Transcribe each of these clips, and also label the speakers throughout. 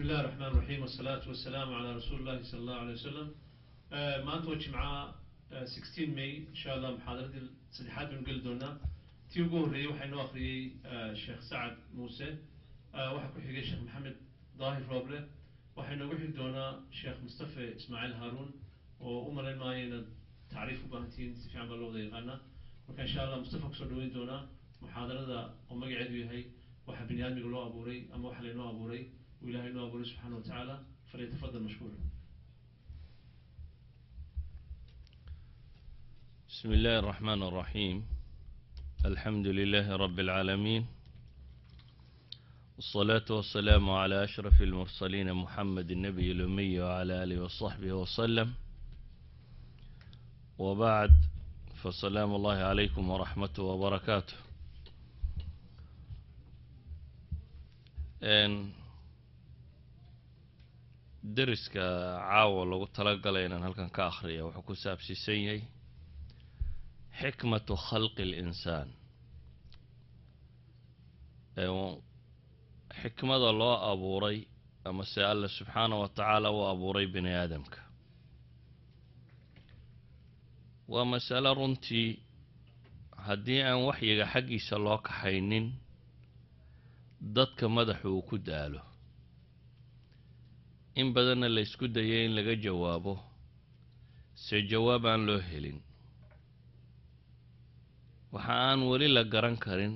Speaker 1: الله الرحمن الرحيم، والصلاة والسلام على رسول الله صلى الله عليه وسلم. Maanta waa Jimcaha 16 May. Insha Allah muxaadaradii saddexaad baynu geli doonaa. Tii ugu horreeyey waxaa inoo akhriyey Sheekh Sacad Muuse, waxaa ku xigay Sheekh Maxamed Daahir Rooble, waxaa inoogu xigi doonaa Sheekh Mustafe Ismaaciil Haaruun, oo u malayn maayo inaad tacriif u baahan tihiin, si fiican baa loo wada yaqaanaa. Marka insha Allah Mustafa kusoo dhaweyn doonaa muxaadarada oo magaceedu yahay waxa bini aadmiga loo abuuray ama waxa laynoo abuuray, uu Ilahay noo abuuray subxaana wa tacaala. فليتفضل مشكورا.
Speaker 2: بسم الله الرحمن الرحيم، الحمد لله رب العالمين، والصلاة والسلام على أشرف المرسلين محمد النبي الأمي وعلى آله وصحبه وسلم، وبعد، فسلام الله عليكم ورحمته وبركاته. إن deriska caawa lagu talagalay inaan halkan ka akhriya wuxuu ku saabsiisan yahay xikmatu khalqi alinsaan, xikmada loo abuuray ama se Alle subxaana wa tacaala u abuuray bini aadamka. Waa masalo runtii haddii aan waxyiga xaggiisa loo kaxaynin dadka madaxu uu ku daalo, in badanna la isku dayay in laga jawaabo, se jawaab aan loo helin. Waxa aan weli la garan karin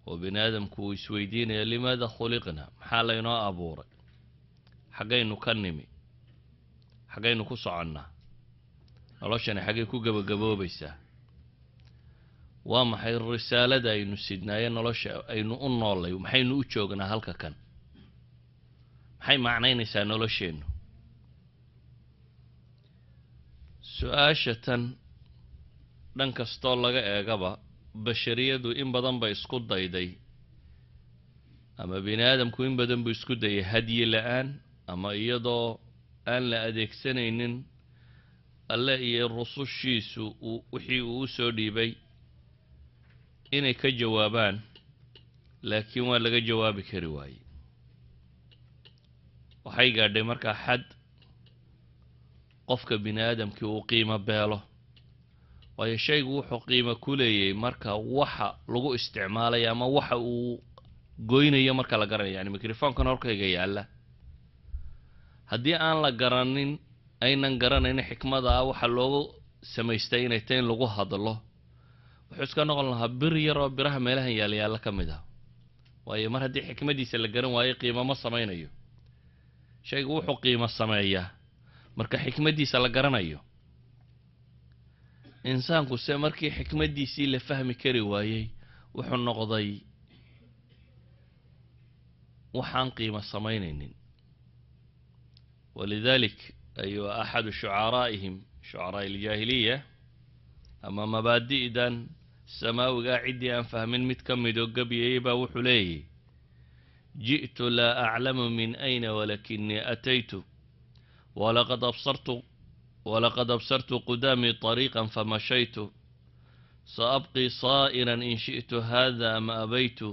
Speaker 2: oo bini aadamku uu isweydiinaya: limaada khuliqna? Maxaa laynoo abuuray? Xaggaynu ka nimi? Xaggaynu ku soconnaa? Noloshani xaggay ku gebagaboobaysaa? Waa maxay risaalada aynu sidnaaye nolosha aynu u noollay? Maxaynu u joognaa halka kan? Maxay macnaynaysaa nolosheennu? Su-aasha tan dhan kastoo laga eegaba bashariyadu in badan ba isku dayday, ama bini aadamku in badan buu isku dayay, hadyi la-aan ama iyadoo aan la adeegsanaynin Alle iyo rusushiisu uu wixii uu u soo dhiibay inay ka jawaabaan, laakiin waa laga jawaabi kari waayey. Waxay gaadhay markaa xad qofka bini aadamkii uu qiimo beelo, waayo shaygu wuxuu qiimo ku leeyay marka waxa lagu isticmaalayo ama waxa uu goynayo marka la garanayo. Yani microfonkan horkayga yaalla, haddii aan la garanin, aynan garanaynin xikmada ah waxa loogu samaystay inay tahay in lagu hadlo, wuxuu iska noqon lahaa bir yar oo biraha meelahan yaalla yaalla ka mid ah. Waayo mar haddii xikmadiisa la garan waayo, qiimo ma samaynayo. Shaygu wuxuu qiimo sameeyaa marka xikmaddiisa la garanayo. Insaanku se markii xikmaddiisii la fahmi kari waayey, wuxuu noqday waxaan qiimo samaynaynin. Walidalik ayuu axadu shucaraa'ihim, shucaraa'i aljaahiliya ama mabaadi'dan samaawigaa ciddii aan fahmin mid ka midoo gabyayey baa wuxuu leeyahy: ji'tu laa aclamu min ayna walakinii ataytu, walaqad absartu qudaamii طariiqan famashaytu, saabqi saa'iran in shi'tu hada ama abaytu,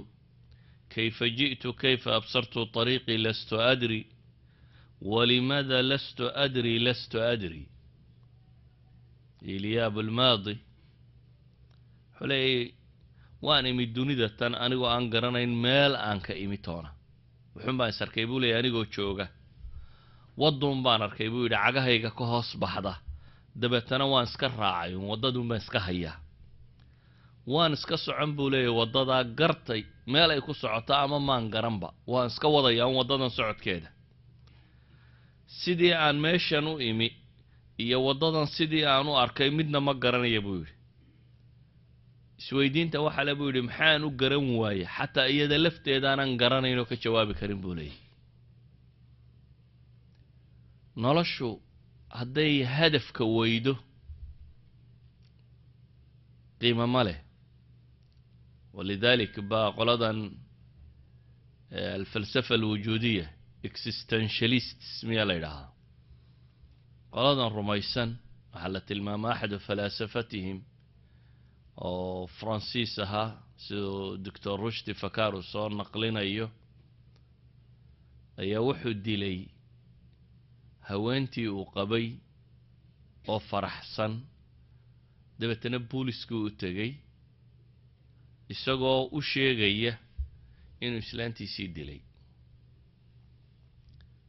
Speaker 2: kayfa ji'tu kayfa absartu طariiqii lastu adri, walimaada lastu adri lastu adri. Ilyaab almaadi wuxuu leeyay: waan imid dunida tan anigoo aan garanayn meel aan ka imi toona. Wuxuun baan is arkay, buu leeyay, anigoo jooga wadduun baan arkay, buu yidhi, cagahayga ka hoos baxda. Dabeetana waan iska raacay un, waddaduun baan iska hayaa, waan iska socon, buu leeyahy. Waddadaa gartay meel ay ku socoto ama maan garanba, waan iska wadayaa un waddadan socodkeeda. Sidii aan meeshan u imi iyo waddadan sidii aan u arkay midna ma garanaya, buu yidhi. Isweydiinta waxa le, buu yidhi, maxaan u garan waaye, xataa iyada lafteedaanan garanayn oo ka jawaabi karin, buu leeyahy. Noloshu hadday hadafka weydo, qiimo ma leh. Walidalik baa qoladan alfalsafa alwujuudiya, existentialists miyaa la yidhaahaa, qoladan rumaysan, waxaa la tilmaamaa axadu falaasafatihim oo Faransiis ahaa, siduu Doctor Rushdi Fakaru soo naqlinayo. Ayaa wuxuu dilay haweentii uu qabay oo faraxsan. Dabeetana booliskii u tegey isagoo u sheegaya inuu islaantiisii dilay.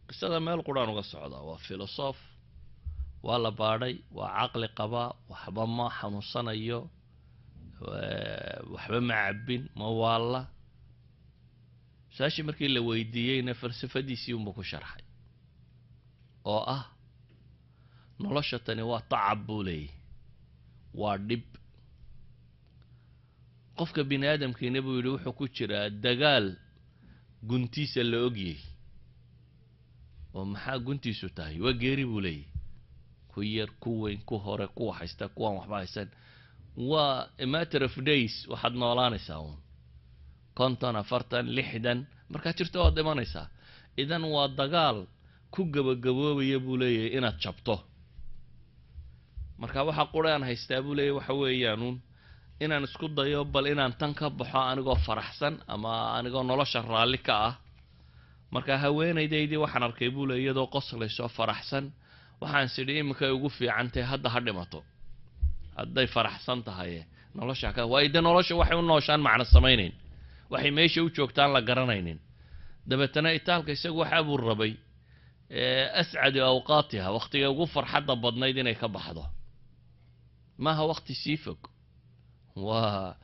Speaker 2: Qisada meel quraan uga socdaa, waa filosof, waa la baadhay, waa caqli qabaa, waxba ma xanuunsanayo, waxba ma cabbin, ma waalla. Su-aashii markii la weydiiyeyna falsafadiisii unbuu ku sharxay oo ah nolosha tani waa tacab buu leeyahy, waa dhib. Qofka bini aadamkiina, buu yidhi, wuxuu ku jiraa dagaal guntiisa la ogyay. Oo maxaa guntiisu tahay? Waa geeri, buu leeyahy. Ku yar, ku weyn, ku hore, kuwa haysta, kuwaan waxba haysan, waa a matter of days. Waxaad noolaanaysaa uun 50, 40, 60, markaad jirto waad dhimanaysaa. Idan waa dagaal ku gabagaboobaya, buu leeyahay, inaad jabto. Marka waxa quraan haystaa, buu leeyahy, waxa weeyaanuun inaan isku dayo bal inaan tan ka baxo anigoo faraxsan ama anigoo nolosha raalli ka ah. Marka haweenaydaydii waxaan arkay, buu leey, iyadoo qoslayso, faraxsan. Waxaan sidhi iminkay ugu fiicantahay, hadda ha dhimato hadday faraxsan tahay nolosha ka. Waayo dee nolosha waxay u nooshaan macno samaynayn, waxay meesha u joogtaan la garanaynin. Dabeetana itaalka isagu waxaa buu rabay أسعد أوقاتها, waqtiga ugu farxadda badnayd inay ka baxdo. Maaha waqti sii fog, waa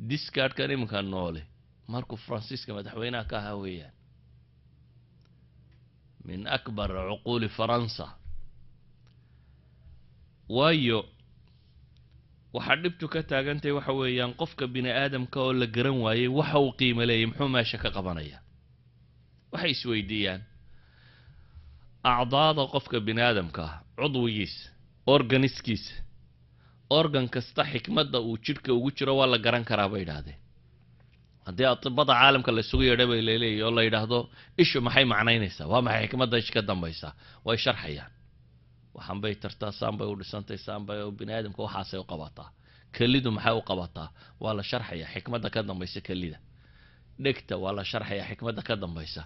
Speaker 2: Giscardkan iminka noole markuu Faransiiska madaxweynaha ka ahaa weeyaan, من أكبر عقول فرنسا. Waayo waxaa dhibtu ka taagantahay waxa weeyaan qofka bini aadamka oo la garan waayey waxa uu qiimo leeyay, muxuu meesha ka qabanaya. Waxay isweydiiyaan acdaada qofka bini aadamka ah, cudwigiisa, organiskiisa, organ kasta xikmadda uu jidhka ugu jiro waa la garan karaa, bay idhaahdeen. Haddii atibada caalamka la isugu yeedha, bay laleeyahy, oo la yidhaahdo ishu maxay macnaynaysaa, waa maxay xikmadda isha ka dambaysa, way sharxayaan. Waxaan bay tartaa, saan bay u dhisantay, saan bay bini aadamka waxaasay u qabataa. Kelidu maxay u qabataa? Waa la sharxaya xikmadda ka dambaysa kelida. Dhegta waa la sharxaya xikmadda ka dambaysa.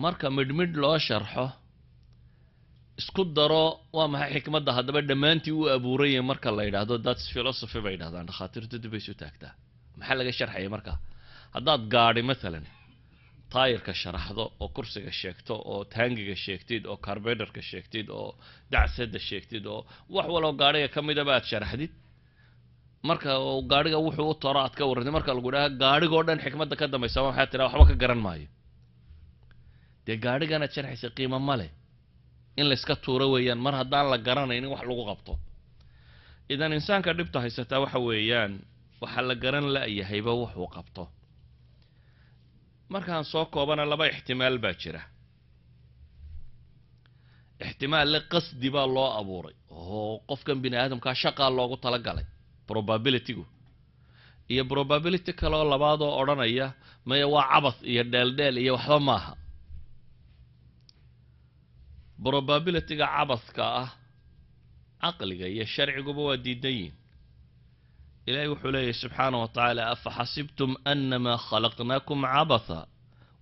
Speaker 2: Marka midh midh loo sharxo, isku daro, waa maxay xikmadda haddaba dhammaantii u abuuranya marka la yidhaahdo, that's philosophy, bay yidhahdaan dhakhaatiirtu. Dib bay isu taagtaa. Maxaa laga sharxaya? Marka haddaad gaadhi mathalan taayirka sharaxdo oo kursiga sheegto oo taangiga sheegtid oo carburetorka sheegtid oo dacsada sheegtid oo wax waloo gaadhiga ka midaba aad sharaxdid, marka gaadhiga wuxuu u taro aad ka warrantid, marka lagu idhaha gaadhigoo dhan xikmadda ka dambaysa waxaad tiraa waxba ka garan maayo. Dee gaadhiganaad sharxaysa qiimo ma leh, in layska tuuro weeyaan mar haddaan la garanaynin wax lagu qabto. Idan insaanka dhibta haysataa waxa weeyaan waxaa la garan la-yahayba wuxuu qabto. Markaan soo koobana, laba ixtimaal baa jira. Ixtimaal le qasdi baa loo abuuray oo qofkan bini aadamkaa shaqaa loogu talagalay, probabilitygu, iyo probability kaleoo labaad oo odhanaya maya, waa cabath iyo dheeldheel iyo waxba maaha. Probabilityga cabathka ah caqliga iyo sharciguba waa diidan yihin. Ilahay wuxuu leeyahy subxaanaه wa tacaala: أفحسبتم أنما خلقناكم عبثا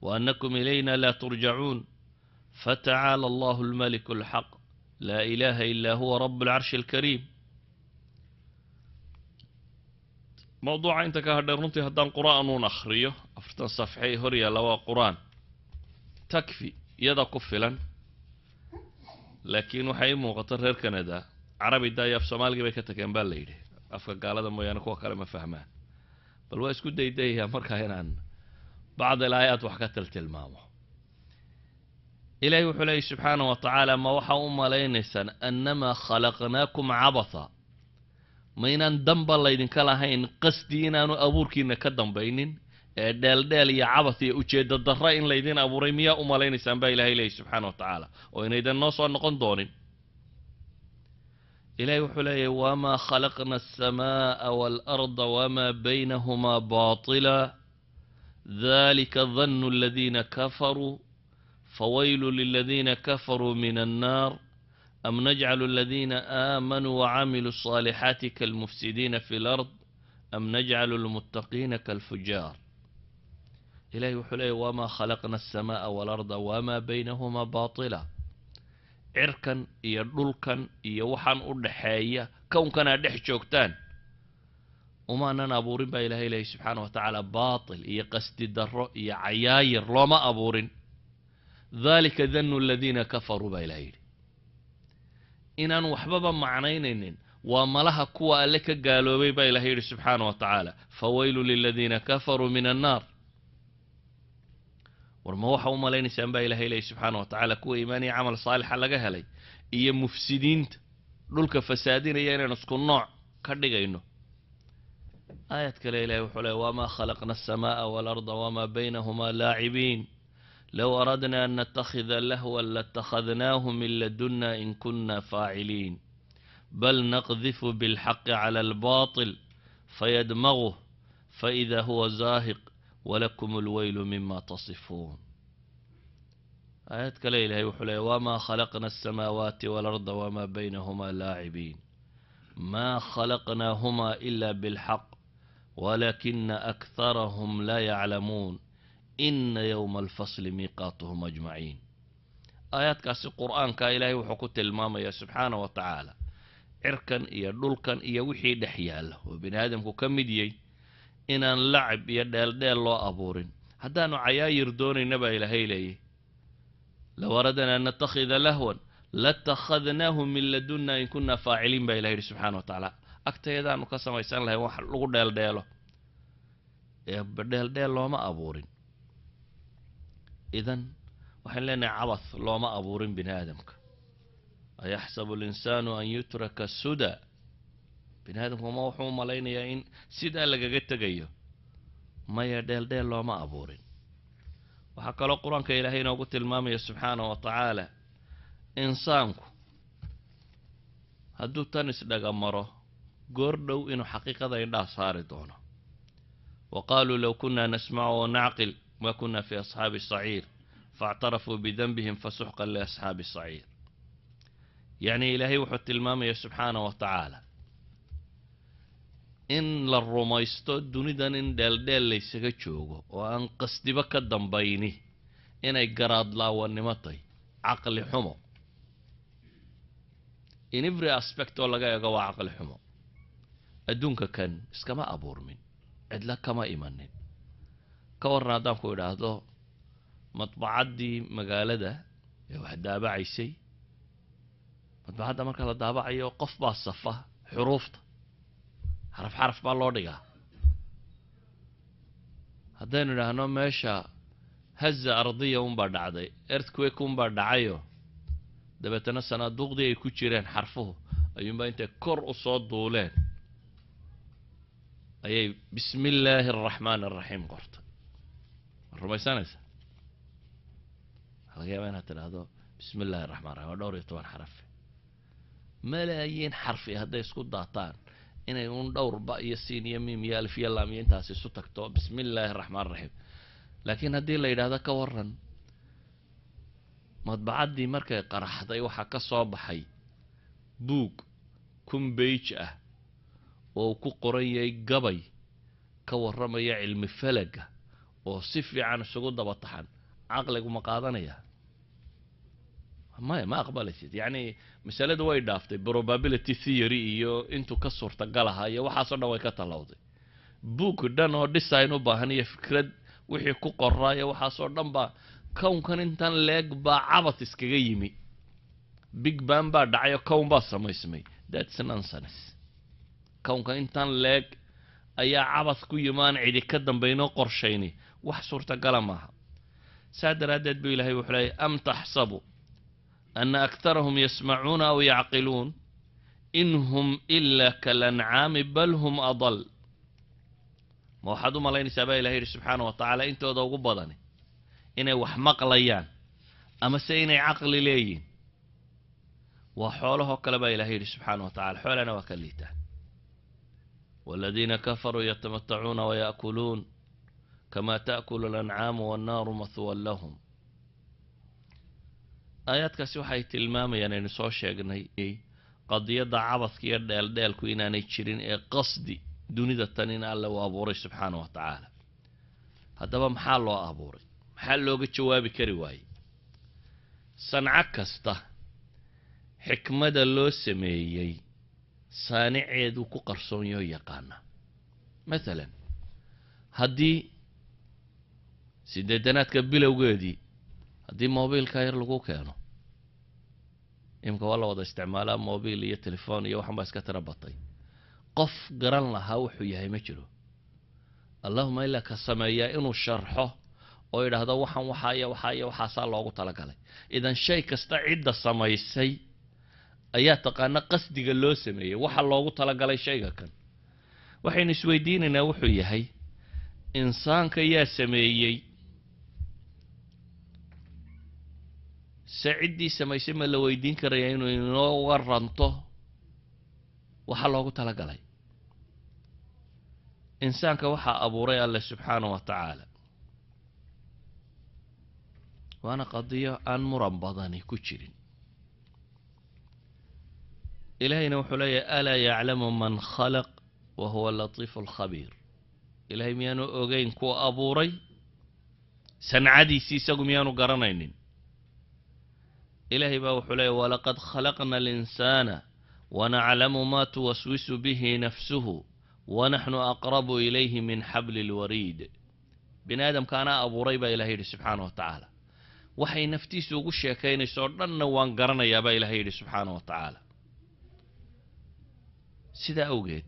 Speaker 2: وأنكم إلينا لا ترجعون فتعالى الله الملك الحق لا إله إلا هو رب العرش الكريم. Mawduuca inta ka hadhay runtii haddaan qur-aan uun akhriyo, 40 safxey hor yaalla waa qur-aan, takfi, iyada ku filan. Laakiin waxay ii muuqata reer Canada carabi daayo, af Soomaaligii bay ka tageen baa la yidhi, afka gaalada mooyaane kuwa kale ma fahmaan. Bal waa isku daydayayaa markaa inaan بعض الآيات wax ka tiltilmaamo. Ilahay wuxuu leeyay subxaanaه wa tacaala: ma waxaa u malaynaysaan أنما خلقناكم عبثا, ma inaan danba laydinka lahayn, qasdi inaanu abuurkiina ka dambaynin ee dheeldheel iyo cabath iyo ujeeddo darra in laydin abuuray miyaa u malaynaysaan, baa ilahay leeyay subxaana wa tacaala, oo inaydan noo soo noqon doonin? Ilahay wuxuu leeyahy: وما خلقنا السماء والأرض وما بينهما باطلا ذلك ظن الذين كفروا فويل للذين كفروا من النار أم نجعل الذين آمنوا وعملوا الصالحات كالمفسدين في الأرض أم نجعل المتقين كالفجار. Ilahay wuxuu leeyahy: "Wamaa khalaqna alsamaaa waalarda wamaa baynahumaa baatila." Cirkan iyo dhulkan iyo waxaan u dhaxeeya, kownkanaa dhex joogtaan, umaanan abuurin baa Ilahay leeyahy subxaana wa tacaala. Baatil iyo qasdi darro iyo cayaayir looma abuurin. "Dalika danu aladiina kafaruu," baa Ilahay yidhi. Inaan waxbaba macnaynaynin waa malaha kuwa Alle ka gaaloobay, baa Ilahay yidhi subxaana wa tacaala. "Fawaylu liladiina kafaruu min annaar." War ma waxa u malaynaysaan, baa Ilahay leeyahy subxaana wa tacaala, kuwa iimaaniya camal saalixa laga helay iyo mufsidiinta dhulka fasaadinaya inaan isku nooc ka dhigayno? Aayad kale Ilahay wuxuu leey: "Wamaa khalaqna alsamaaa waalarda wamaa baynahumaa laacibiin, low aradna an natakhida lahwan latakhadnaahu min ladunna in kuna faaciliin, bal naqdifu bilxaqi cala albaatil fayadmaguh faida huwa zaahiq, walakum alweylu mima tasifuun." Aayad kale Ilahay wuxuu leey: "Wamaa khalaqna alsamaawaati waalarda wamaa baynahumaa laacibiin, ma khalaqnaahumaa ila bilxaq walaakina akharahum laa yaclamuun, ina yowma alfasli miiqaatuhum ajmaciin." Aayaadkaasi Qur-aanka Ilaahay wuxuu ku tilmaamayaa subxaana wa tacaala cirkan iyo dhulkan iyo wixii dhex yaalla oo bini aadamku ka mid yahy inaan lacab iyo dheeldheel loo abuurin. Haddaanu cayaayir doonayna, baa Ilaahay leeyay, "low aradna an natakhida lahwan latakhadnaahu min ladunna in kunna faaciliin," baa Ilahay yidhi subxana wa tacaala. Agtayadaanu ka samaysan lahayn wax lagu dheeldheelo ee dheeldheel looma abuurin. Idan waxaan leenahay, cabath looma abuurin bini aadamka. "Ayaxsabu alinsaanu an yutraka suda." Bini aadamku ma wuxuu u malaynayaa in sidaa lagaga tegayo? Maya, dheeldheel looma abuurin. Waxaa kaloo Qur-aanka Ilaahay inoogu tilmaamaya subxaana wa tacaala, insaanku hadduu tan isdhaga maro, goor dhow inuu xaqiiqada indhaha saari doono. "Wa qaaluu low kunna nasmacu wanacqil ma kuna fi asxaabi saciir, faاctarafuu bidanbihim fasuxqan liasxaabi saciir." Yacni Ilaahay wuxuu tilmaamaya subxaana wa tacaala in la rumaysto dunidan in dheeldheel laysaga joogo oo aan qasdiba ka dambayni inay garaadlaawanimo tahay, caqli xumo. In every aspect oo laga eego waa caqli xumo. Adduunka kan iskama abuurmin, cidla kama imanin. Ka warran haddaan ku idhaahdo madbacaddii magaalada ee wax daabacaysay, madbacadda marka la daabacayo qof baa safa xuruufta, xaraf xaraf baa loo dhigaa. Haddaynu idhaahno meesha haza ardiya unbaa dhacday, earthquake unbaa dhacayo, dabeetana sanaaduuqdii ay ku jireen xarfuhu ayuunbaa intay kor u soo duuleen ayay "bismi illaahi araxmaan araxiim" qortay, ma rumaysanaysa? Waxaa laga yaabaa inaad tidhaahdo "bismi illahi araxmaan raxiim" waa dhowr iyo toban xaraf. Malaayiin xarfi hadday isku daataan, inay un dhowr ba iyo siin iyo miim iyo alif iyo laam iyo intaas isu tagto "bismi illaahi araxmaan raxiim". Laakiin haddii la yidhahdo, ka waran madbacaddii markay qaraxday waxaa ka soo baxay buug 1000 page ah oo uu ku qoran yahay gabay ka warramaya cilmi falaga oo si fiican isugu daba taxan, caqligu ma qaadanaya? Maya, ma aqbalaysid. Yacni masaladu way dhaaftay probability theory iyo intuu ka suurtagalahaa iyo waxaasoo dhan, way ka tallowday. Buug dhan oo design u baahan iyo fikrad wixii ku qoraa iyo waxaasoo dhan baa, kownkan intan leeg baa cabath iskaga yimi, big bang baa dhacay oo kown baa samaysmay, that's nonsense. Kownka intan leeg ayaa cabath ku yimi aan cidi ka dambaynoo qorshayni, wax suurtagala maaha. Saa daraaddeed buu Ilahay wuxuu leeyay: "Am taxsabu ana aktarahum yasmacuuna aw yacqiluun, in hum ila kalancaami bal hum adal." Ma waxaad u malaynaysaa, baa Ilahay yidhi subxaana wa tacaala, intooda ugu badani inay wax maqlayaan ama se inay caqli leeyihin? Waa xoolahoo kale, baa Ilahay yidhi subxaana wa tacala, xoolana waa ka liitaan. "Waladiina kafaruu yatamatacuuna wayaakuluun kama taakulu alancaamu wannaaru mathwan lahum." Aayaadkaasi waxay tilmaamayaan, aynu soo sheegnay, qadiyadda cabathka iyo dheeldheelku inaanay jirin ee qasdi dunida tan in Alle uu abuuray subxaana wa tacaala. Haddaba maxaa loo abuuray? Maxaa looga jawaabi kari waayey? Sanco kasta xikmada loo sameeyey saaniceedu ku qarsoonyoo yaqaana. Mathalan, haddii sideedanaadka bilowgeedii haddii mobiilka yar lagu keeno, imika waa la wada isticmaalaa mobiil iyo telefon iyo waxan baa iska tira batay, qof garan lahaa wuxuu yahay ma jiro, allahuma ilaa ka sameeyaa inuu sharxo oo yidhaahdo waxan waxaa iyo waxaa iyo waxaasaa loogu talagalay. Idan shay kasta cidda samaysay ayaa taqaana qasdiga loo sameeyey, waxa loogu talagalay shayga kan. Waxaynu isweydiinaynaa wuxuu yahay insaanka yaa sameeyey? Se ciddii samaysay ma la weydiin karaya inuu inoo waranto waxa loogu talagalay? Insaanka waxaa abuuray Alle subxaana wa tacaala, waana qadiyo aan muran badani ku jirin. Ilaahayna wuxuu leeyahay: alaa yaclamu man khalaq wa huwa latiifu alkhabiir. Ilahay miyaanu ogeyn kuwa abuuray sancadiisii? Isagu miyaanu garanaynin? Ilaahay baa wuxuu leeyahy: walaqad khalaqna alinsaana wanaclamu ma tuwaswisu bihi nafsuhu wanaxnu aqrabu ilayhi min xabli lwariid. Bini aadamka anaa abuuray baa ilahay yidhi subxaana wa tacaala, waxay naftiisu ugu sheekaynayso oo dhanna waan garanayaa baa ilahay yidhi subxaana wa tacaala. Sidaa awgeed,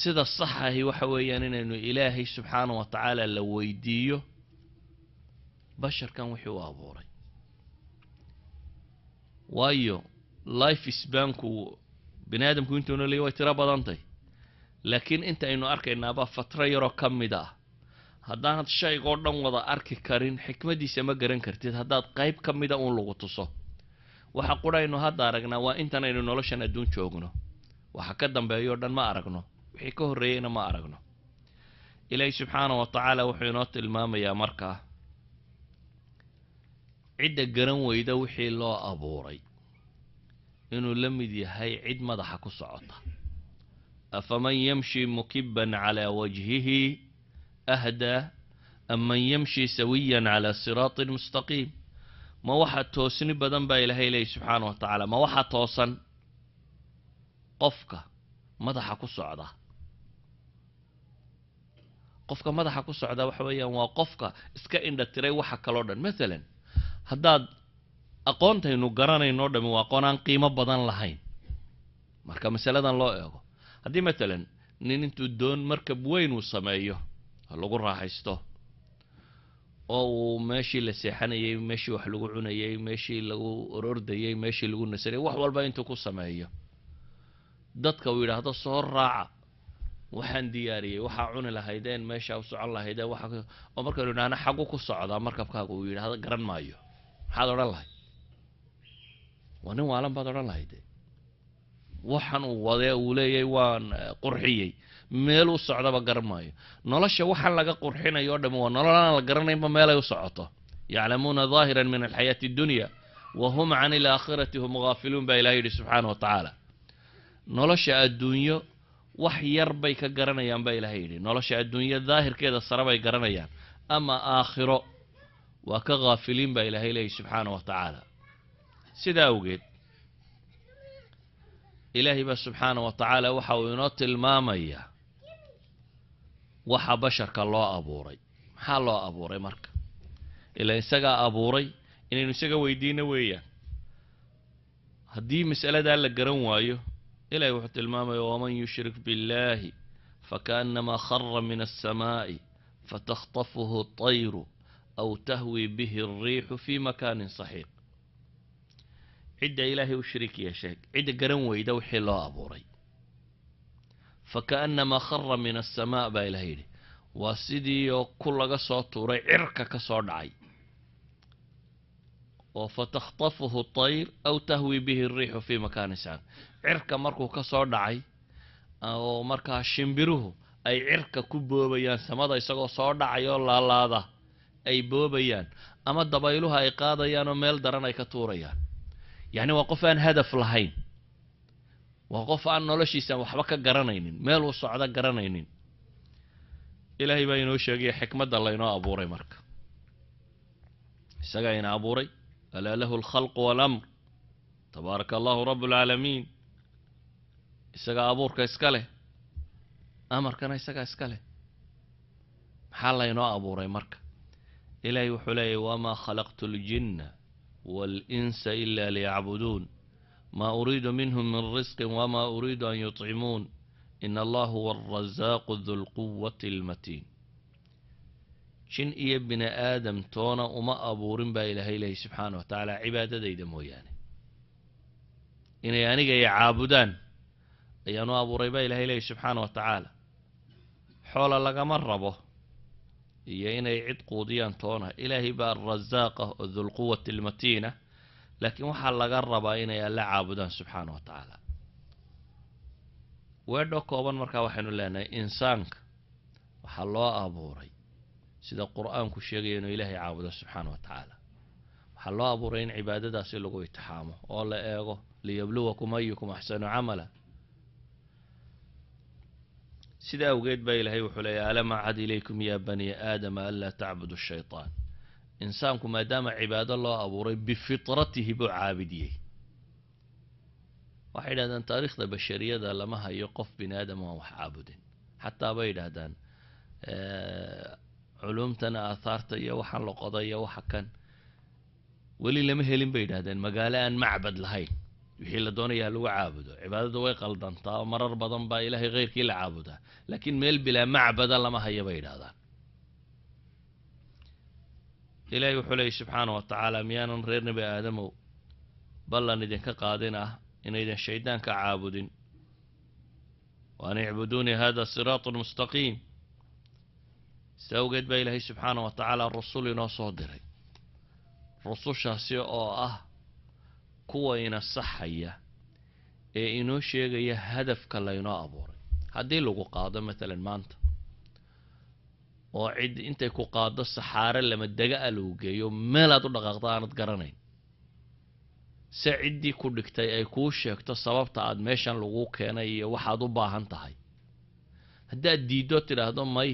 Speaker 2: sida sax ahi waxa weeyaan inaynu Ilaahay subxaana wa tacaala la weydiiyo basharkan wixii u abuuray, waayo life spanku bini aadamku intuu noolaya way tiro badantay, laakiin inta aynu arkaynaabaa fatro yaroo ka mid ah. Haddaanad shaygoo dhan wada arki karin, xikmaddiisa ma garan kartid haddaad qayb ka mida uun lagu tuso. Waxa quraynu hadda aragnaa waa intan aynu noloshan adduun joogno. Waxa ka dambeeya o dhan ma aragno, wixii ka horreeyeyna ma aragno. Ilaahay subxaana wa tacaala wuxuu inoo tilmaamayaa markaa cidda garan weyda wixii loo abuuray inuu la mid yahay cid madaxa ku socota. Afaman yamshi mukiban calaa wajhihi ahdaa am man yamshi sawiyan calaa siraatin mustaqiim? Ma waxa toosni badan baa Ilaahay leeyay subxaana wa tacaala, ma waxa toosan qofka madaxa ku socda? Qofka madaxa ku socda waxa weeyaan waa qofka iska indha tiray waxa kaloo dhan. Mathalan, haddaad aqoontaynu garanayno dhami waa aqoon aan qiimo badan lahayn marka masaladan loo eego. Haddii mathalan nin intuu doon markab weyn uu sameeyo lagu raaxaysto, oo uu meeshii la seexanayay, meeshii wax lagu cunayay, meeshii lagu orordayay, meeshii lagu nasanayay, wax walba intuu ku sameeyo, dadka uu yidhaahdo soo raaca, waxaan diyaariyey waxaa cuni lahaydeen, meeshaa u socon lahaydeen, waxa oo markaynu idhahna xagu ku socdaa markabkaaga, uu yidhahdo garan maayo, maxaad odhan lahayd? Waa nin waalan baad odhan lahayd. Waxan uu wadee uu leeyahay waan qurxiyey, meel u socdaba garan maayo. Nolosha waxaan laga qurxinayo o dhami waa nolol aan la garanaynba meelay u socoto. Yaclamuuna daahiran min alxayaati addunya wa hum can ilaakhirati hum gaafiluun baa Ilahay yidhi subxaana wa tacaala. Nolosha adduunyo wax yar bay ka garanayaan baa Ilahay yidhi. Nolosha adduunyo daahirkeeda sare bay garanayaan, ama aakhiro waa ka haafiliin baa Ilahay leeyahy subxaana wa tacaala. Sidaa awgeed, Ilaahay baa subxaana wa tacaala waxa uu inoo tilmaamayaa waxa basharka loo abuuray. Maxaa loo abuuray marka? Ilaa isagaa abuuray, inaynu isaga weydiino weeyaan. Haddii mas'aladaa la garan waayo, Ilahay wuxuu tilmaamaya: waman yushrik biاllahi fakaأnama khara min الsamaaءi fatakhطafuhu الطayru aw tahwi bihi الriixu fi makanin saxiiq. Cidda Ilaahay u shariik yeeshay, cidda garan weyda wixii loo abuuray, fakaأnama khara min aلsamaa baa Ilahay yidhi, waa sidii oo ku laga soo tuuray cirka ka soo dhacay, oo fatakhtafuhu tayr aw tahwi bihi ariixu fii makaani saxiiq. Cirka markuu ka soo dhacay oo markaa shimbiruhu ay cirka ku boobayaan, samada isagoo soo dhacay oo laalaada ay boobayaan, ama dabayluhu ay qaadayaan oo meel daran ay ka tuurayaan. Yacni waa qof aan hadaf lahayn, waa qof aan noloshiisa waxba ka garanaynin, meel uu socdo garanaynin. Ilaahay baa inoo sheegaya xikmadda laynoo abuuray. Marka isagaa ina abuuray, alaa lahu alkhalqu waalamr, tabaaraka allahu rabu alcaalamiin. Isagaa abuurka iska leh, amarkana isagaa iska leh. Maxaa laynoo abuuray? Marka ilaahay wuxuu leeyahy: wamaa khalaqtu aljinna waalinsa ila liyacbuduun, maa uriidu minhum min risqin wamaa uriidu an yutcimuun, in allah huwa alrasaaqu du lquwati almatiin. Jin iyo bini aadam toona uma abuurin baa ilaahay leeyahy subxaana wa tacaala cibaadadayda mooyaane. Inay aniga i caabudaan ayaanu abuuray baa ilahay leeyahy subxaana wa tacaala. Xoola lagama rabo iyo inay cid quudiyaan toona. Ilaahay baa arasaaq ah oo dulquwati almatiina, laakiin waxaa laga rabaa inay alla caabudaan subxaana wa tacaala. Weedho kooban markaa waxaynu leenahay, insaanka waxaa loo abuuray sida Qur-aanku sheegaya inuu Ilaahay caabudo subxaana wa tacaala. Waxaa loo abuuray in cibaadadaasi lagu itixaamo oo la eego, liyabluwakum ayukum axsanu camala. Sida awgeed baa Ilaahay wuxuu leeyahy: alam achad ilaykum ya bani aadama anlaa tacbudu shaytaan. Insaanku maadaama cibaado loo abuuray, bifitratihi buu caabidiyey. Waxay yidhahdaan taariikhda bashariyada lama hayo qof bini aadam aan wax caabudin. Xataa bay yidhaahdaan culumtan aathaarta iyo waxaan la qoday iyo waxa kan, weli lama helin bay yidhahdeen magaalo aan macbad lahayn. Wixii la doonaya ha lagu caabudo, cibaadadu way qaldantaa oo marar badan baa Ilaahay khayrkii la caabudaa, laakiin meel bilaa macbada lama hayo bay yidhahdaan. Ilaahay wuxuu leeyay subxaana wa tacaala: miyaanan reer Nebi Aadamow ballan idinka qaadin ah inaydan shaydaanka caabudin? Wa an icbuduunii hada siraatun mustaqiim. Sida awgeed baa Ilaahay subxaana wa tacaala rusul inoo soo diray, rusushaasi oo ah kuwa ina saxaya ee inoo sheegaya hadafka laynoo abuuray. Haddii lagu qaado matalan maanta oo cid intay ku qaado saxaare lama dega a lagu geeyo, meelaad u dhaqaaqdo aanad garanayn, se ciddii ku dhigtay ay kuu sheegto sababta aad meeshan lagu keenay iyo waxaad u baahan tahay, haddaad diiddo tidhaahdo may,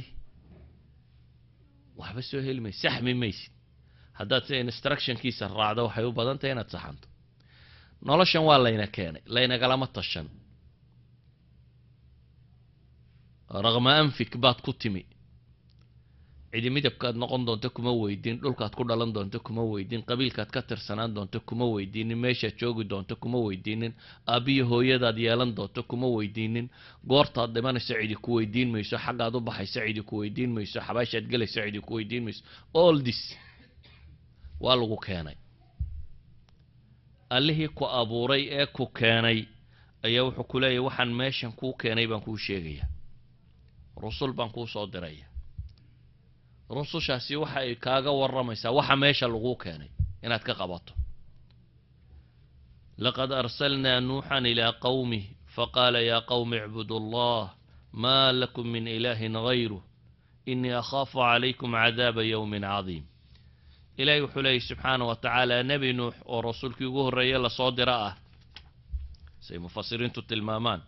Speaker 2: waxba soo heli maysid, saxmi maysid. Haddaad si instructionkiisa raacdo, waxay u badan tahay inaad saxanto. Noloshan waa layna keenay, laynagalama tashan. Raqma anfik baad ku timi. Cidi midabkaad noqon doonto kuma weydiin, dhulkaad ku dhalan doonto kuma weydiin, qabiilkaad ka tirsanaan doonto kuma weydiinin, meeshaad joogi doonto kuma weydiinin, aabbiyo hooyadaad yeelan doonto kuma weydiinin, goortaad dhimanayso cidi ku weydiin mayso, xaggaad u baxayso cidi ku weydiin mayso, xabaashaad gelayso cidi ku weydiin mayso. All this waa lagu keenay. Allihii ku abuuray ee ku keenay ayaa wuxuu ku leeyahy: waxaan meeshan kuu keenay baan kuu sheegaya, rusul baan kuu soo diraya. Rusushaasi waxa ay kaaga warramaysaa waxa meesha laguu keenay inaad ka qabato. Laqad arsalnaa nuuxan ilaa qawmih faqaala yaa qawmi icbudu allah, ma lakum min ilaahin gayruh, inii akhaafu calaykum cadaaba yowmin cadiim. Ilaahay wuxuu leeyay subxaana wa tacaala, Nebi Nuux oo rasuulkii ugu horreeye lasoo diro ah, say mufasiriintu tilmaamaan,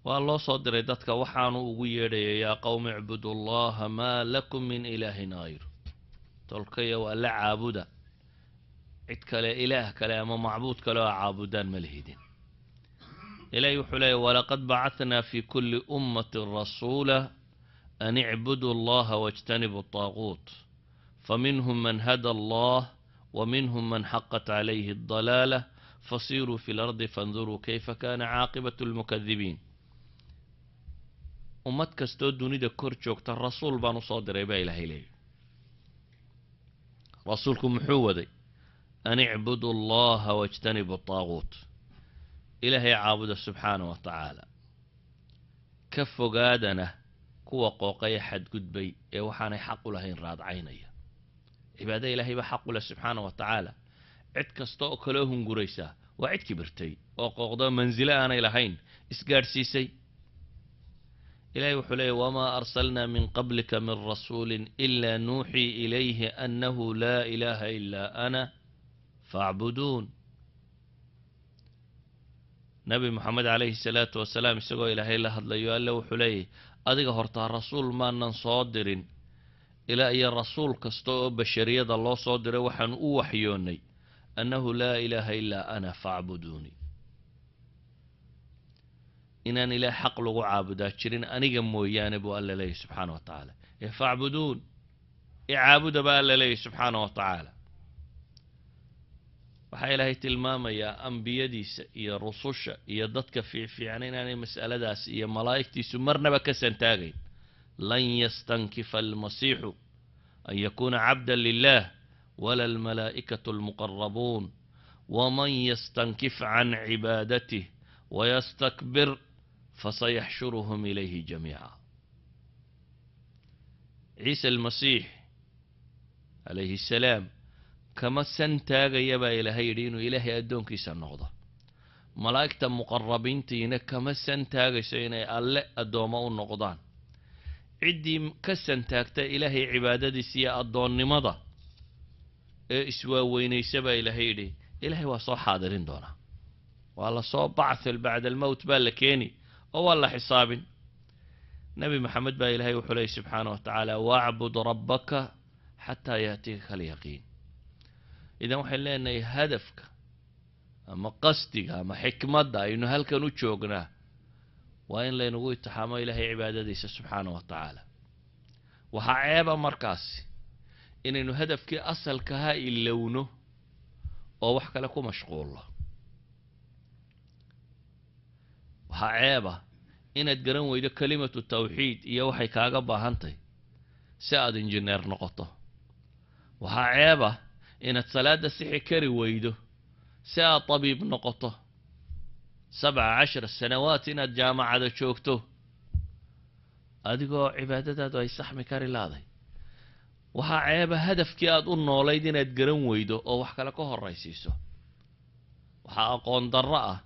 Speaker 2: waa loo soo diray dadka. Waxaanu ugu yeedhayay: yaa qawmi icbudu allaha, maa lakum min ilaahin hayru. Tolkaya waa la caabuda, cid kale, ilaah kale ama macbuud kale oo caabudaan ma lihidin. Ilaahay wuxuu leeyahy: walaqad bacahnaa fi kulli ummatin rasuula an icbuduu allaha wاjtanibu الطaaguut, faminhum man hada allah wa minhum man xaqat calayhi الضalaala, fasiruu fi lardi fanduruu kayfa kana caaqibat اlmukadibiin. Ummad kastoo dunida kor joogta rasuul baan usoo diray baa Ilaahay leeyahy. Rasuulku muxuu waday? An icbudu allaha wاjtanibu الطaaguut. Ilaahay caabuda subxaana wa tacaala, ka fogaadana kuwa qooqaya, xadgudbay ee waxaanay xaq u lahayn raadcaynaya. Cibaado Ilaahay baa xaq u leh subxaana wa tacaala. Cid kasta oo kaloo hunguraysaa waa cid kibirtay oo qooqdo, mansilo aanay lahayn isgaadhsiisay. Ilahay wuxuu leeyay: wamaa arsalnaa min qablika min rasuuli ila nuuxii ilayhi annahu laa ilaaha ilaa ana faacbuduun. Nabi Moxamed calayhi salaatu wasalaam isagoo Ilaahay la hadlayo, alle wuxuu leeyahy: Adiga hortaa rasuul maanan soo dirin, ilaa iyo rasuul kasta oo bashariyada loo soo diray waxaan u waxyoonnay annahu laa ilaaha ilaa ana facbuduuni, inaan ilaah xaq lagu caabudaa jirin aniga mooyaane buu Alla leeyahy subxaana wa tacaala. Ee facbuduun, icaabuda baa Alla leeyahy subxaana wa tacaala. Waxaa Ilaahay tilmaamayaa ambiyadiisa iyo rususha iyo dadka fiicfiican inaanay mas'aladaas iyo malaa'igtiisu marnaba ka santaagayn. Lan yastankifa almasiixu an yakuuna cabda lilah wala almalaa'ikatu almuqarabuun, waman yastankif can cibaadatih wayastakbir fasayaxshuruhum ilayhi jamiica. Ciisa almasiix calayhi assalaam kama santaagaya baa Ilaahay yidhi inuu Ilaahay addoonkiisa noqdo, malaa'igta muqarabiintiina kama santaagayso inay Alle addoommo u noqdaan. Ciddii ka santaagta Ilaahay cibaadadiisa iyo addoonnimada ee iswaaweynaysa baa Ilaahay yidhi, Ilaahay waa soo xaadirin doonaa, waa la soo bacthil, bacda almowt baa la keeni oo waa la xisaabin. Nebi Maxamed baa Ilahay wuxuu leeyay subxaana wa tacaala: wacbud rabbaka xataa yaatiika alyaqiin. Idan waxayn leenahay hadafka ama qasdiga ama xikmadda aynu halkan u joognaa waa in laynagu itixaamo Ilaahay cibaadadiisa subxaana wa tacaala. Waxaa ceeba markaasi inaynu hadafkii asalkaha ilowno oo wax kale ku mashquulno. Waxaa ceeba inaad garan weydo kalimatu tawxiid iyo waxay kaaga baahantahy si aada injineer noqoto. Waxaa ceeba inaad salaada sixi kari weydo si aad tabiib noqoto. 17 sanawaat inaad jaamacada joogto adigoo cibaadadaadu ay saxmi kari laaday. Waxaa ceeba hadafkii aada u noolayd inaad garan weydo oo wax kale ka horraysiiso. Waxaa aqoon darro ah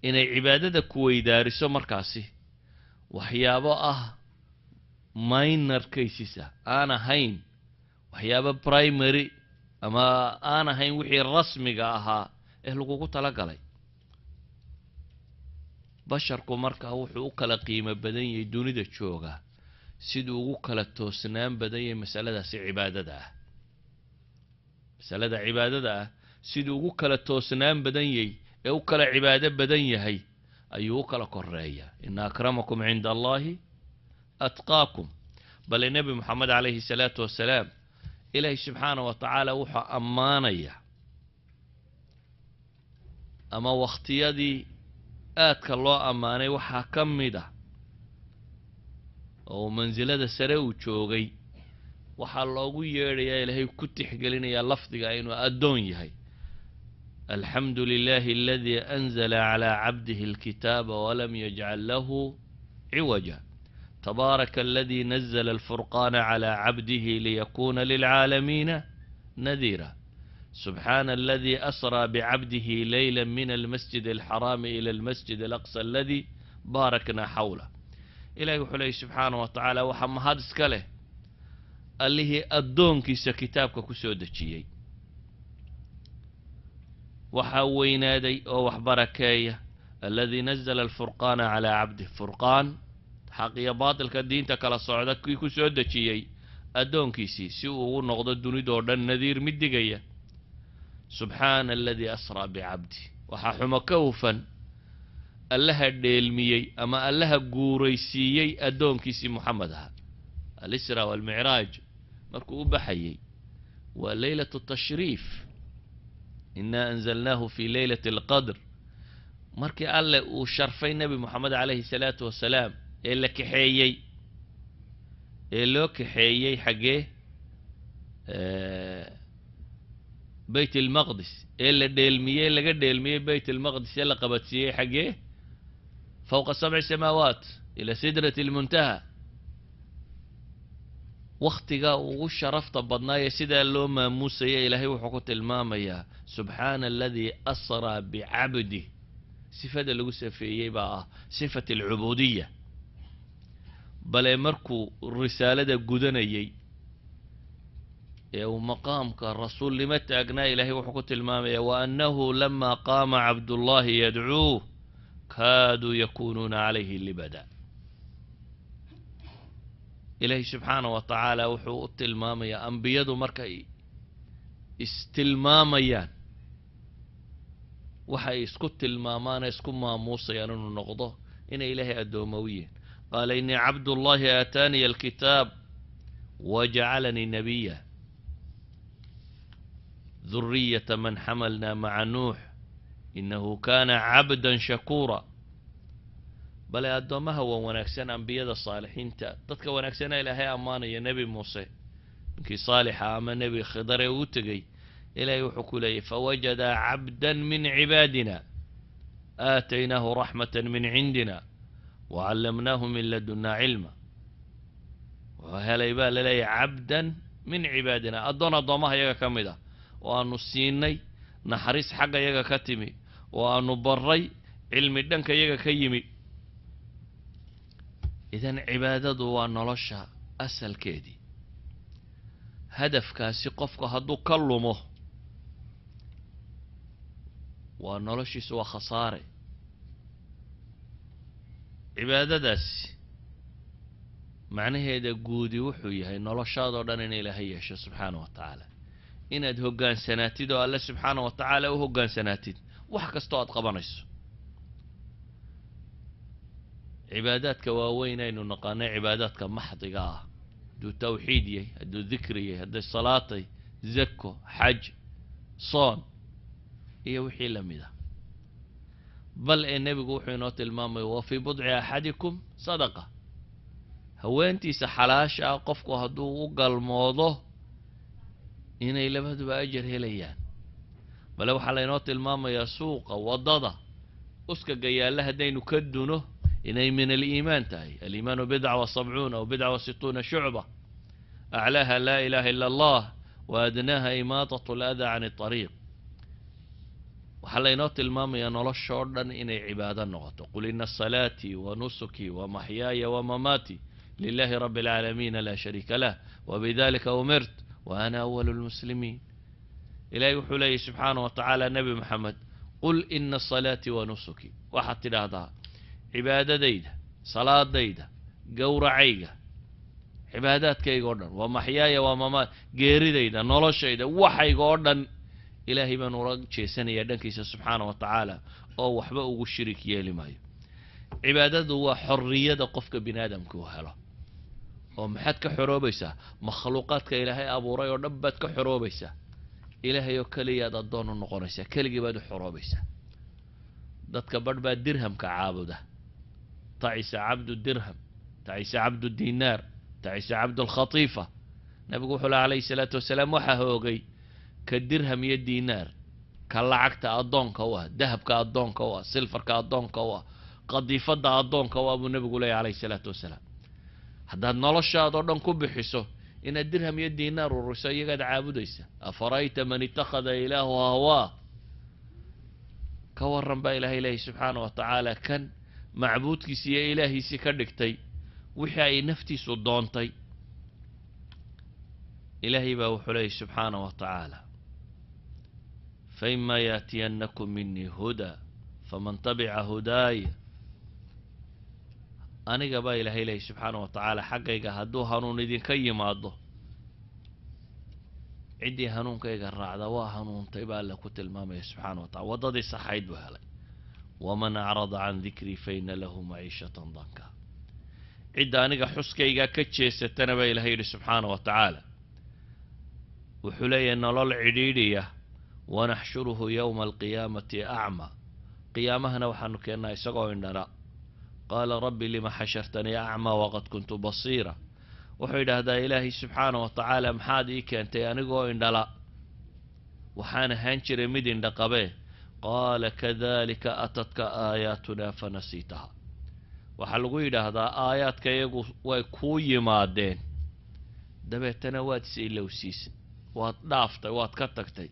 Speaker 2: inay cibaadada ku weydaariso markaasi waxyaabo ah minor cases ah, aan ahayn waxyaabo primary ama aan ahayn wixii rasmiga ahaa ee lagugu talagalay. Basharku markaa wuxuu u kala qiimo badan yahay dunida jooga siduu ugu kala toosnaan badan yahay masaladaasi cibaadada ah. Masalada cibaadada ah siduu ugu kala toosnaan badan yahay ee u kala cibaado badan yahay ayuu u kala koreeyaa. Ina akramakum cinda Allahi atqaakum. Bale Nebi Moxamed calayhi salaatu wasalaam Ilaahay subxaana wa tacaala wuxuu ammaanaya ama wakhtiyadii aadka loo ammaanay waxaa ka mid ah oo mansilada sare uu joogay, waxaa loogu yeedhayaa, Ilaahay ku tixgelinayaa lafdiga inuu addoon yahay: alxamdu lilahi aladii anzala calaa cabdihi alkitaaba walam yajcal lahu ciwaja, tabaaraka aladii nazla alfurqaana calaa cabdihi liyakuna lilcaalamiina nadiira, subxaana aladii asraa bicabdihi leyla min almasjid alxaraami ila almasjid alaqsa aladi baarakna xawlah. Ilahi wuxuu leeyay subxaana wa tacaala: waxaa mahad iska leh Allihii addoonkiisa kitaabka ku soo dejiyey. Waxaa weynaaday oo wax barakeeya aladii nazla alfurqaana calaa cabdih, furqaan xaq iyo baatilka diinta kala socda kii ku soo dejiyey addoonkiisii si uu ugu noqdo dunidoo dhan nadiir, mid digaya. Subxaana aladii asraa bicabdi, waxaa xumo ka hufan Allaha dheelmiyey ama Allaha guuraysiiyey addoonkiisii Moxamed ahaa. Alisra walmicraaj markuu u baxayey waa leylatu tashriif, inaa anzalnaahu fi leylati alqadr. Markii Alle uu sharfay Nebi Moxamed calayhi salaatu wasalaam ee la kaxeeyey ee loo kaxeeyey xaggee? Bayt almaqdis, ee la dheelmiyey, laga dheelmiyey Bayt almaqdis ee la qabadsiiyey xaggee? Fawqa sabci samaawaat ila sidrati almuntaha. Waktigaa ugu sharafta badnaayee sidaa loo maamuusaya Ilaahay wuxuu ku tilmaamayaa subxaana aladii asraa bicabdih. Sifada lagu safeeyey baa ah sifat alcubuudiya. Bale markuu risaalada gudanayey ee uu maqaamka rasuulnimo taagnaa, Ilaahay wuxuu ku tilmaamayaa wa annahu lama qaama Cabdullahi yadcuuh kaaduu yakunuuna calayhi libada. Ilaahay subxaana wa tacaala wuxuu u tilmaamayaa ambiyadu markay istilmaamayaan, waxay isku tilmaamaane isku maamuusayaan inuu noqdo inay Ilaahay addooma u yihiin. Qaala innii cabdullahi aataaniya alkitaab wajacalanii nabiya, dhuriyata man xamalna maca Nuux inahu kana cabdan shakuura. Bale addoommaha wan wanaagsan, ambiyada saalixiinta, dadka wanaagsana Ilaahay ammaanaya, Nebi Muuse ninkii saalixa ama Nebi Khidar ee uu tegey, Ilaahay wuxuu ku leeyahy: fawajadaa cabdan min cibaadina aataynaahu raxmata min cindina wacallamnaahu min ladunna cilma. Wuxuu helay baa laleeyahy cabdan min cibaadina, addoon addoommaha iyaga ka mid ah oo aanu siinay naxariis xagga iyaga ka timi oo aanu baray cilmi dhanka iyaga ka yimi. Idan cibaadadu waa nolosha asalkeedii. Hadafkaasi qofku hadduu ka lumo, waa noloshiisu waa khasaare. Cibaadadaasi macnaheeda guudi wuxuu yahay noloshaadoo dhan in Ilaahay yeesho subxaana wa tacaala, inaad hoggaansanaatid oo Alle subxaana wa tacaala u hoggaansanaatid wax kastoo aad qabanayso. Cibaadaadka waaweyn aynu naqaanay, cibaadaadka maxdiga ah, hadduu tawxiid yahay, hadduu dikri yahay, hadday salaatay, zako, xaj, soon iyo wixii la mid ah. Bal ee nebigu wuxuu inoo tilmaamaya: wa fii budci axadikum sadaqa. Haweentiisa xalaasha ah qofku hadduu u galmoodo, inay labaduba ajar helayaan. Bale waxaa laynoo tilmaamayaa suuqa waddada uskaga yaalla haddaynu ka duno inay min aliimaan tahay. Aliimaanu bidca wa sabcuun aw bidca wa situuna shucba, aclaaha laa ilaha ila allah wa adnaaha imaatat aladaa can alطariiq. Waxaa laynoo tilmaamayaa noloshoo dhan inay cibaado noqoto. Qul ina salaatii wa nusukii wa maxyaaya wa mamaatii lilahi rabbi alcaalamiina laa shariika lah wabidalika umirt wa ana awalu lmuslimiin. Ilahay wuxuu leeyahy subxaana wa tacaala: Nebi Maxamed, qul ina salaatii wa nusuki, waxaad tidhaahdaa cibaadadayda, salaadayda, gowracayga, cibaadaadkayga oo dhan, waa maxyaaya waa mamaat, geeridayda, noloshayda, waxayga oo dhan Ilaahay baan ula jeesanayaa dhankiisa subxaana wa tacaala oo waxba ugu shirik yeeli maayo. Cibaadadu waa xorriyada qofka bini aadamka uu helo. Oo maxaad ka xoroobaysaa? Makhluuqaadka Ilaahay abuuray oo dhan baad ka xoroobaysaa, Ilaahay oo keliyaad addoon u noqonaysaa, keligii baad u xoroobaysaa. Dadka badh baa dirhamka caabuda: tacisa cabdu dirham, tacisa cabdu dinaar, tacisa cabdu alkhatiifa. Nabigu wuxuu laha calayhi salaatu wasalaam: waxaa hoogay ka dirham iyo dinaar, ka lacagta addoonka u ah, dahabka addoonka u ah, silfarka addoonka u ah, qadiifadda addoonka u ah, buu nabigu leeyahy calayhi salaatu wasalaam. Haddaad noloshaadoo dhan ku bixiso inaad dirham iyo dinaar ururiso, iyagaad caabudaysa. Afarayta man ittakhada ilaahu hawaa? Ka warran baa Ilahay leeyahy subxaana wa tacaala, kan macbuudkiisi iyo ilaahiisii ka dhigtay wixii ay naftiisu doontay. Ilaahay baa wuxuu leeyahy subxaana wa tacaala: faima yaatiyannakum minii hudaa faman tabica hudaaya. Aniga baa Ilaahay leeyahy subxaana wa tacaala, xaggayga hadduu hanuun idinka yimaado, ciddii hanuunkayga raacda waa hanuuntay baa Alle ku tilmaamaya subxaana wa tacala, waddadii saxayd buu helay. Waman acrada can dikrii fa ina lahu maciishatan danka. Cidda aniga xuskayga ka jeesatana, baa Ilahay yidhi subxaana wa tacaala, wuxuu leeyahay nolol cidhiidhiya. Wanaxshuruhu yowma alqiyaamati acma, qiyaamahana waxaanu keennaa isagoo indhala. Qaala rabbi lima xashartanii acmaa waqad kuntu basiira. Wuxuu yidhaahdaa Ilaahay subxaana wa tacaala: maxaad ii keentay anigoo indhala, waxaan ahaan jiray mid indha qabee? Qaala kadalika atadka aayaatunaa fanasiitaha. Waxaa lagu yidhaahdaa: aayaadka iyagu way kuu yimaadeen, dabeetana waad is ilowsiisay, waad dhaaftay, waad ka tagtay.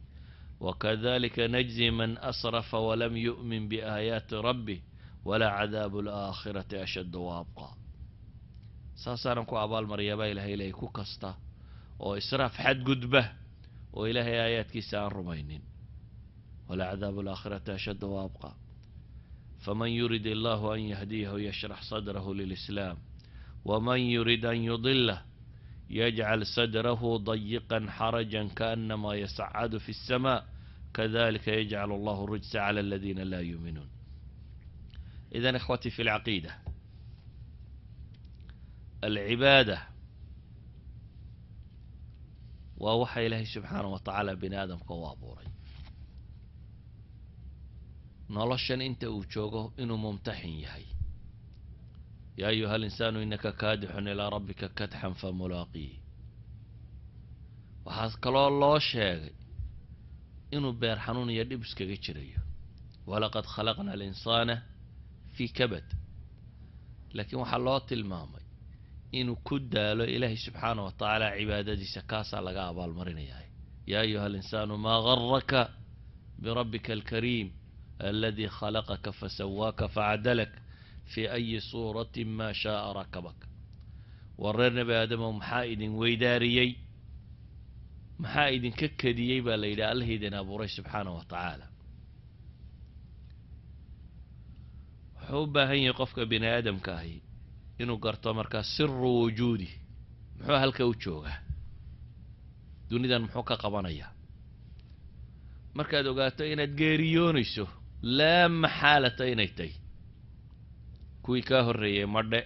Speaker 2: Wakadalika najzi man asrafa walam yu'min biaayaati rabbih wala cadaabu alaakhirati ashaddu wa abqaa. Saasaanan ku abaalmariyaa, baa Ilahay leeyay, ku kasta oo israaf xadgudba oo Ilaahay aayaadkiisa aan rumaynin. Wala cadaabu alaakhirati ashaddu wa abqaa. Faman yurid allahu an yahdiyahu yashrax sadrahu lilislaam. Waman yurid an yudilah yajcal sadrahu dayiqan xarajan kaanamaa yasacadu fi الsama kadalika yajcal allahu rujsa cala aladiina laa yuuminuun. Idan ikhwatii fi lcaqiida, alcibaada waa waxa Ilaahay subxaanahu wa tacaala bini aadamka u abuuray noloshan inta uu joogo inuu mumtaxin yahay. Yaa ayuha alinsaanu inaka kaadixun ilaa rabbika kadxan famulaaqiih. Waxaa kaloo loo sheegay inuu beer xanuun iyo dhib iskaga jirayo, walaqad khalaqna alinsaana fii kabad. Laakiin waxaa loo tilmaamay inuu ku daalo Ilaahay subxaana wa tacaala cibaadadiisa, kaasaa laga abaalmarinayaa. Yaa ayuha alinsaanu maa garaka birabbika alkariim aladi khalaqaka fasawaaka facadalak fi ayi suuratin maa shaaa rakabak. War reer nebi aadamow, maxaa idin weydaariyey, maxaa idinka kediyey baa la yidhi Allah idin abuuray subxaana wa tacaala? Wuxuu u baahan yahay qofka bini aadamka ahi inuu garto markaa siru wujuudi, muxuu halka u joogaa dunidan, muxuu ka qabanayaa. Markaad ogaato inaad geeriyoonayso, laa maxaalata inay tahy, kuwii kaa horreeyey madhe,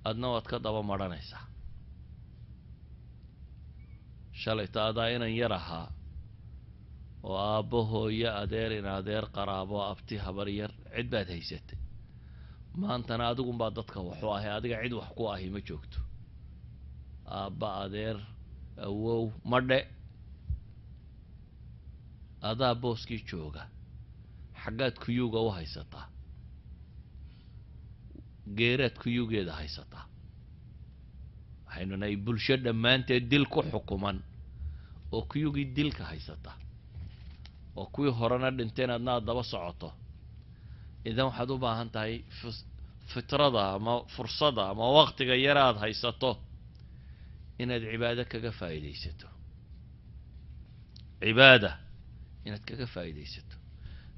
Speaker 2: adna waad ka daba madhanaysaa. Shalayto adaa inan yar ahaa oo aabbo, hooyo, adeer, in adeer, qaraabo, abti, habar yar, cid baad haysatay. Maantana adigunbaa dadka waxu ahay, adiga cid wax ku ahi ma joogto. Aabba, adeer, awow madhe, adaa booskii jooga. Xaggaad kuyuuga u haysataa? Geeraad kuyuugeeda haysataa. Waxaynu nahay bulsho dhammaanteed dil ku xukuman oo kuyugii dilka haysata, oo kuwii horena dhinteen adna aad daba socoto. Idan waxaad u baahan tahay fitrada ama fursada ama waktiga yar aad haysato inaad cibaado kaga faa'iidaysato, cibaada inaad kaga faa'iidaysato,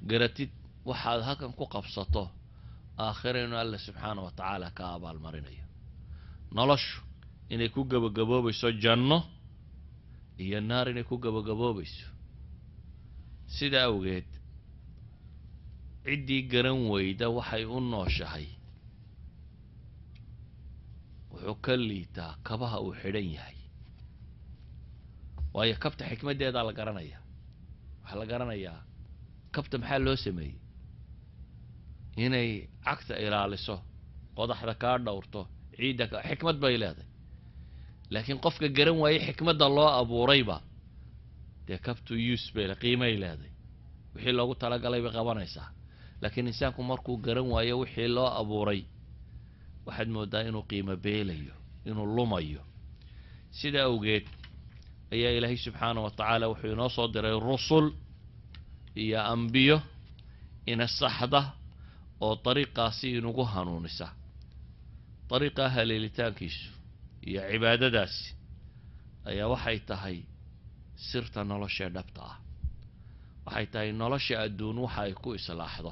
Speaker 2: garatid waxaad halkan ku qabsato aakhira inuu Alla subxaana wa tacaala ka abaalmarinayo, noloshu inay ku gabagaboobayso janno iyo naar inay ku gabagaboobayso. Sida awgeed ciddii garan weyda waxay u nooshahay wuxuu ka liitaa kabaha uu xidhan yahay. Waayo, kabta xikmaddeedaa la garanaya. Waxaa la garanayaa kabta maxaa loo sameeyey: inay cagta ilaaliso, qodaxda kaa dhowrto, ciidda ka, xikmad bay leedahay. Laakiin qofka garan waayey xikmadda loo abuurayba, dee kabtu use bay qiimay leedahay, wixii loogu talagalay bay qabanaysaa. Laakiin insaanku markuu garan waayo wixii loo abuuray, waxaad moodaa inuu qiimo beelayo, inuu lumayo. Sida awgeed ayaa Ilaahay subxaana wa tacaala wuxuu inoo soo diray rusul iyo ambiyo ina saxda oo dariiqaasi inugu hanuunisa. Dariiqaa haleelitaankiisu iyo cibaadadaasi ayaa waxay tahay sirta nolosha dhabta ah, waxay tahay nolosha adduun waxa ay ku islaaxdo.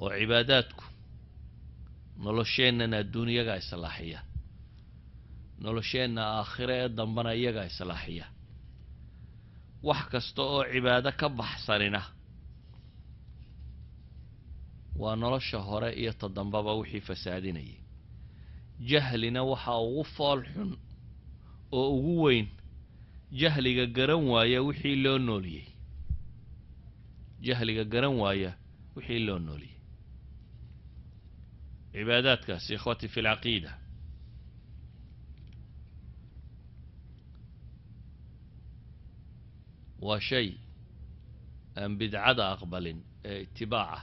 Speaker 2: Oo cibaadaadku nolosheennan adduun iyagaa islaaxiya, nolosheenna aakhire ee dambana iyagaa islaaxiya. Wax kasta oo cibaado ka baxsanina waa nolosha hore iyo ta dambaba wixii fasaadinayay. Jahlina waxaa ugu fool xun oo ugu weyn jahliga garan waaya wixii loo nooliyey, jahliga garan waaya wixii loo nooliyey. Cibaadaadkaasi, ikhwati fi lcaqiida, waa shay aan bidcada aqbalin ee itibaaca,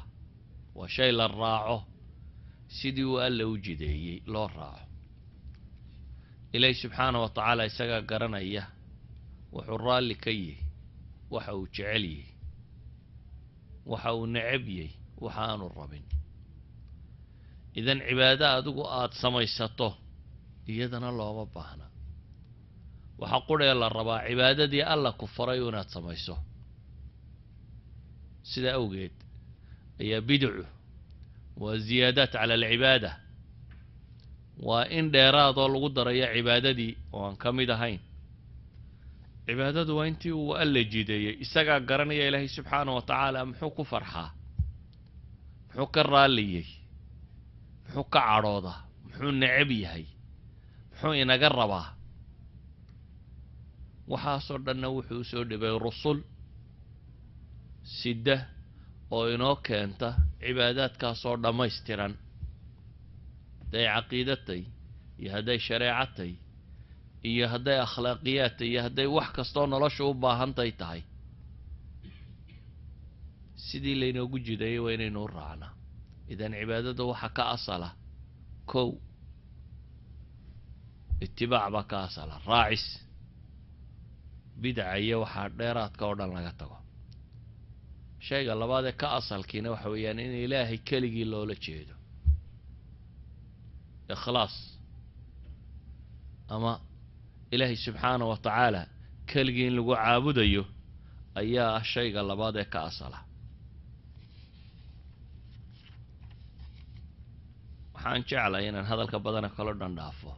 Speaker 2: waa shay la raaco sidii uu Alla u jideeyey loo raaco. Ilaahi subxaana wa tacaala isagaa garanaya wuxuu raalli ka yihi, waxa uu jecel yihi, waxa uu necab yahy, waxa aanu rabin. Idan cibaado adigu aada samaysato iyadana looma baahna. Waxaa qudhee la rabaa cibaadadii Alla ku faray inaad samayso. Sidaa awgeed ayaa bidacu Waa ziyaadaat cala alcibaada, waa in dheeraadoo lagu darayo cibaadadii oo aan ka mid ahayn. Cibaadadu waa intii uu Alla jideeyey, isagaa garanaya Ilaahay subxaana wa tacaala muxuu ku farxaa, muxuu ka raalliyey, muxuu ka cadhoodaa, muxuu necab yahay, muxuu inaga rabaa. Waxaasoo dhanna wuxuu usoo dhibay rusul sida oo inoo keenta cibaadaadkaasoo dhammaystiran, hadday caqiidatay iyo hadday shareecatay iyo hadday akhlaaqiyaadtay iyo hadday wax kastoo nolosha u baahantay tahay. Sidii laynoogu jidayay waa inaynu u raacnaa. Idan cibaadada waxaa ka asala kow itibaac baa ka asala, raacis bidaca iyo waxaa dheeraadka oo dhan laga tago. Shayga labaad ee ka asalkiina waxa weeyaan in Ilaahay keligii loola jeedo, ikhlaas, ama Ilaahay subxaana wa tacaala keligii in lagu caabudayo ayaa ah shayga labaad ee ka asala. Waxaan jeclay inaan hadalka badana kalo dhan dhaafo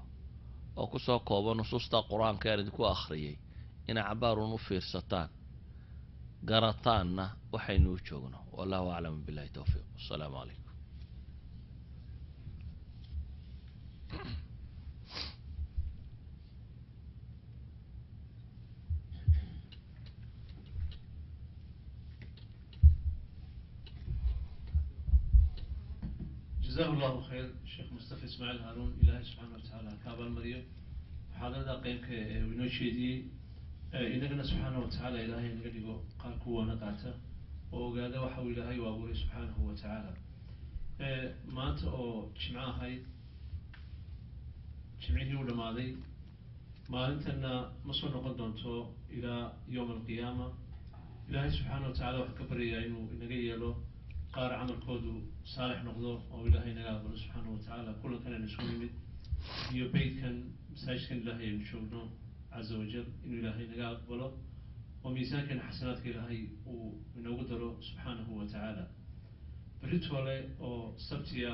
Speaker 2: oo kusoo koobo nusuusta Qur-aanka aan idinku akhriyay, inay cabaarun u fiirsataan, garataanna waxaynu u joogno. Wallahu aclam, billahi towfiiq, wassalaamu calaykum.
Speaker 1: Jazahu Allahu khayr Sheekh Mustafa Ismaaciil Haaruun, Ilaahay subxaana wa tacaala ka abaalmariyo muxaadarada qeybka ee uu inoo jeediyey. Inagana subxaana wa tacaala Ilaahay naga dhigo qaar kuwaana qaata oo ogaada waxa uu Ilaahay u abuuray subxaanahu wa tacaala. Maanta oo Jimco ahayd, jimcihii u dhammaaday, maalintanna ma soo noqon doonto ilaa yowm alqiyaama. Ilaahay subxaana wa tacala waxaan ka baryayaa inuu inaga yeelo qaar camalkoodu saalix noqdo oo Ilaahay naga aqbalo subxaana wa tacaala kulankan aynu isku nimid iyo beytkan masaajidkan Ilaahay aynu joogno caza wajal, inuu Ilaahay naga aqbalo oo miisaankeena xasanaadka Ilaahay uu inoogu daro subxaanahu wa tacaala. Beritoole oo Sabtiya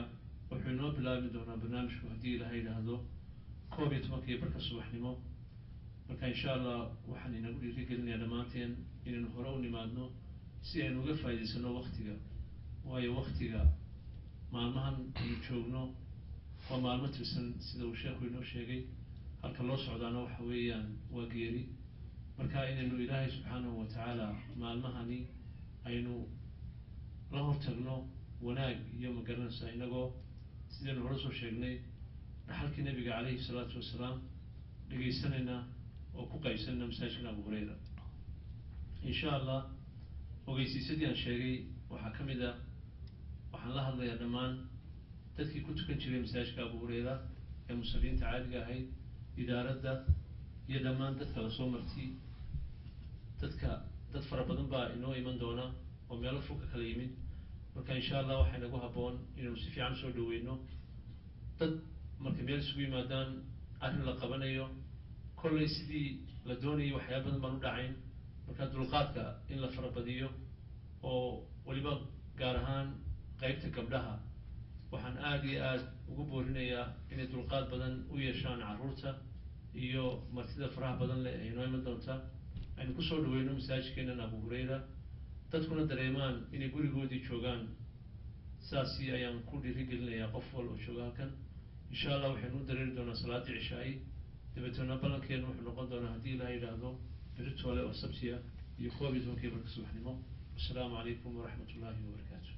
Speaker 1: wuxuu inoo bilaabi doonaa barnaamijku haddii Ilaahay yidhaahdo 11:30 subaxnimo. Marka insha Allah waxaan inagu dhiirigelinayaa dhammaanteen inaynu hore u nimaadno si aynu uga faa'idaysano waktiga, waayo waktiga maalmahan aynu joogno waa maalmo tirsan, sida uu sheekhu inoo sheegay. Halka loo socdaana waxa weeyaan waa geeri. Marka inaynu Ilaahay subxaanahu wa tacaala maalmahani aynu la hortagno wanaag iyo magaranaysa, inagoo sidaynu hore soo sheegnay dhaxalkii Nabiga calayhi salaatu wasalaam dhegaysanayna oo ku qaybsanayna masaajidkan Abu Hurayra insha Allah. Ogeysiisadii aan sheegay waxaa ka mid ah, waxaan la hadlayaa dhammaan dadkii ku tukan jiray masaajidka Abu Hurayra ee muslimiinta caadiga ahayd, idaaradda iyo dhammaan dadka lasoo marti. Dadka dad fara badan baa inoo iman doona oo meelo fog ka kala yimid. Marka insha Allah waxay nagu habboon inaynu si fiican usoo dhaweyno dad markay meel isugu yimaadaan arrin la qabanayo. Kollay sidii la doonayay waxyaaba badan baan u dhacayn, marka dulqaadka in la farabadiyo, oo weliba gaar ahaan qeybta gabdhaha waxaan aada iyo aada ugu boorinayaa inay dulqaad badan u yeeshaan carruurta iyo martida faraha badan leh ee inoo iman doonta. Aynu kusoo dhaweyno masaajidkeenan Abu Hurayra, dadkuna dareemaan inay gurigoodii joogaan. Saasi ayaan ku dhiirigelinayaa qof wal oo jooga halkan. Insha Allah waxaynu u dareeri doonaa salaaddii cishaayi, dabeetana ballankeenu wuxuu noqon doonaa haddii Ilaha yidhaahdo beritoole oo Sabtiya iyo 11:30 subaxnimo. Wasalaamu calaykum waraxmat ullahi wabarakaatu.